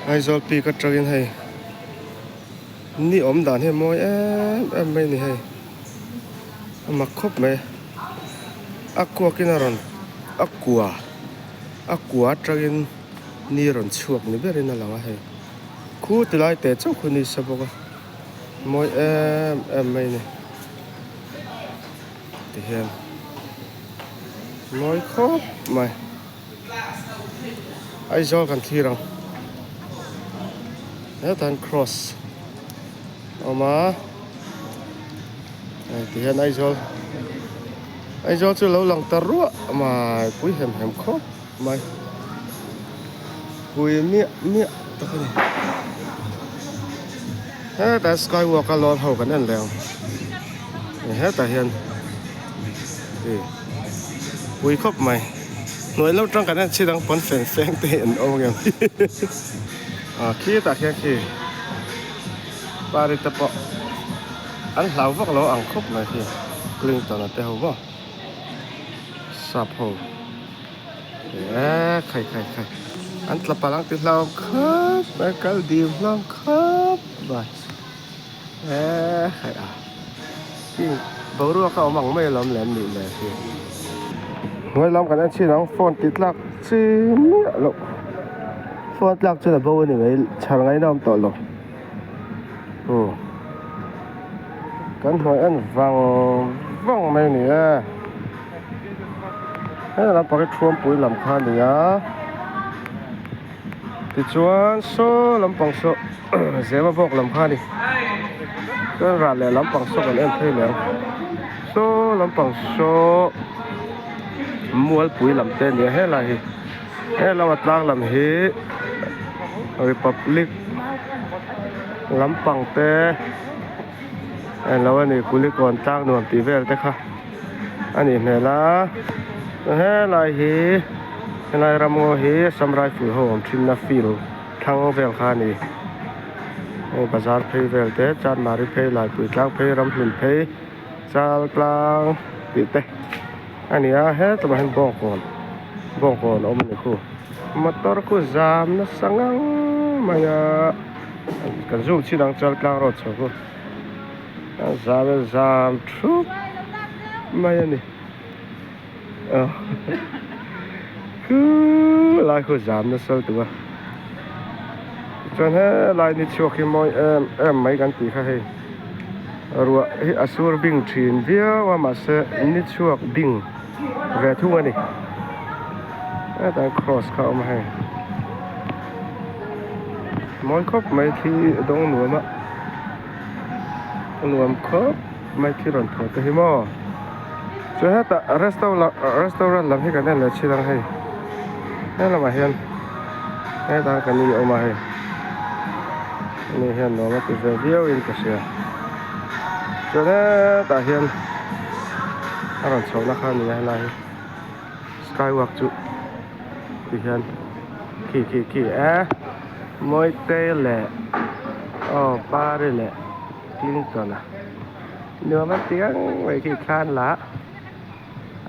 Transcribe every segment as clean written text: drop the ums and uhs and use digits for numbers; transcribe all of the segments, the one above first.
Aizawl peak atangin hei ni awm dan hi a mawi em em mai a ni hei a mak khawp mai a kuakin a rawn a kua a kua atangin ni rawn chhuak ni berin a lang a hei khu ti lai teh chauh khu ni sa bawk a mawi em em mai a ni tihian mawi khawp mai. Aizawl kan thlir ang hetah hian cross a awm a hei ti hian Aizawl Aizawl chu lo lang ta ruah mai pui hem hem khawp mai pui miah miah tak a ni hetah sky walk a lawn ho kan en leh ang hetah hian ih pui khawp mai. Hnuai lo tang kan en chhin ang pawn fen feng te hi an awm ang em ah khitah khian khi pari te pawh an hlau vak lo ang khawp mai khi Clinton a te ho maw sap ho eh khai khai khai an tla palh ang ti hlauhawm khawp mai kal dil hlauhawm khawp mai eh khai a. Boruak a awm ang mai alawm lem nih leh hi. Hnuai lam kan en chhin ang phone tih tlak chi miah loh phone tlak chuan a bo a ni mai chhar ngaihna a awm tawh lo aw kan hnuai en vang vang mai a ni e heng lampang hi thuampui lam kha a ni a tichuan saw lampang saw. Zema bawk lam kha a ni chuan ral leh lampang saw kan en phei leh ang saw lampang saw mualpui lam te a ni a helai hi helama tlang lam hi republic lampang te englo a ni kulikawn tlang nuam tih vel te kha a nih hmel a helai hi helai ramngaw hi assam rifle ho awm thin na field. Thlang vel kha a ni. Hei bazar phei vel te Chanmari phei Laipui tlang phei Ramhlun phei Chal tlang tih te a ni a hetlaiah hian bawngkawn bawngkawn a awm a ni khu motor khu zam nasa ngang mai a kan zoom chin ang chal tlang road chho khu a zam a zam thup mai a ni. Khu lai khu zam nasa lutuk a chuan helai ni chhuak hi mawi em em mai kan tih kha hei ruah hi a sur bing thin viau a mahse ni chhuak bing ve thung a ni hetah hian cross kha a awm a hei mawi khawp mai thli a dawng nuam a a nuam khawp mai thil rawn thaw te hi maw. Chuan hetah restaurant lam hi kan en leh thin ang hei he lamah hian hetah kan ni awm a hei ani hian nuam a ti ve viau in ka hria chuan hetah hian a rawn chhoh na kha a ni a helai hi sky walk chu ti hian khi khi khi e mawite leh aw pari leh clinton a. Nuam a ti ang mai khi thlan lah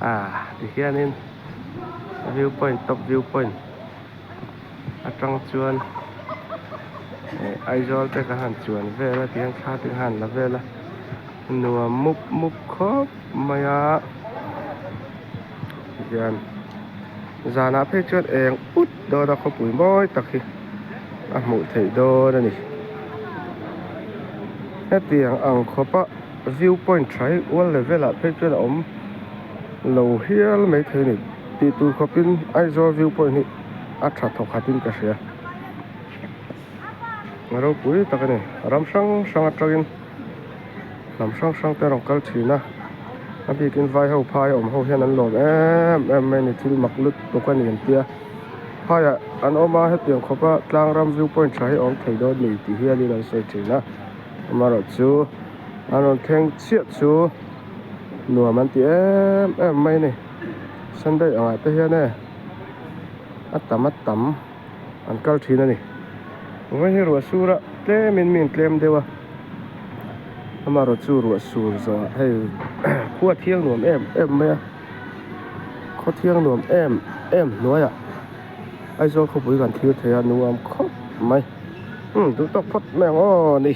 ah tihianin view point top view point atang chuan eh Aizawl te ka han chuan vel a tihian thla te ka han la vel a nuam mup mup khawp mai a tihian zanah phei chuan eng ut dawn a khawpui mawi tak hi a hmuh theih dawn a ni. Hetiang ang khawpa view point tha hi world level ah phei chuan a awm lo hial mai thei a ni tih tur khawpin Aizawl view point hi a tha thawk khatin ka hria a ropui tak a ni ram hrang hrang atangin hnam hrang hrang te a rawn kal thin a a bikin vai ho phai a awm ho hian an lawm em em mai a ni thil mak lutuk a ni an tia. Phaiah an awm a, hetiang khawpa tlang ram view point tha hi a awm thei dawn ni tih hialin an sawi thin a, amaherawhchu an rawn thleng chiah chu nuam an ti em em mai a ni. Sunday angah te hian e a tam a tam an kal thin a ni. Vawiin hi ruah sur a tlemin mi in tlem deuh a, amaherawhchu ruah sur zawhah hei khua thiang nuam em em mai a. Khaw thiang nuam em em hnuaiah Aizawl khawpui kan thlir thei a nuam khawp mai umm duh tawk phawt mai ang aw ni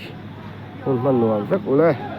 hun hman nuam vek ule.